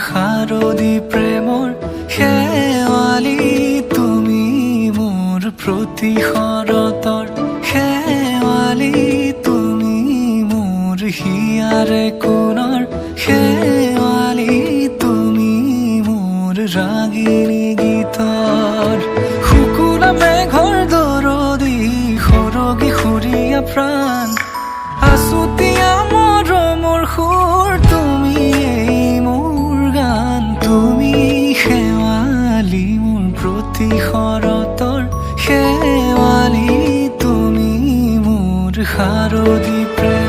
শাৰদী প্ৰেমৰ শেৱালি, তুমি মোৰ প্ৰতি শৰতৰ শেৱালি, তুমি মোৰ হিয়াৰে কোণৰ শেৱালি, তুমি মোৰ ৰাগিনী গীতৰ। শুকুলা মেঘৰ দৰদী সৰগী সুৰীয়া প্ৰাণ, আছুতীয়া মৰমৰ সুৰ, তুমি এই মোৰ গান। তুমি শেৱালি, মোৰ প্ৰতি শৰতৰ শেৱালি, তুমি মোৰ শাৰদী প্ৰেমৰ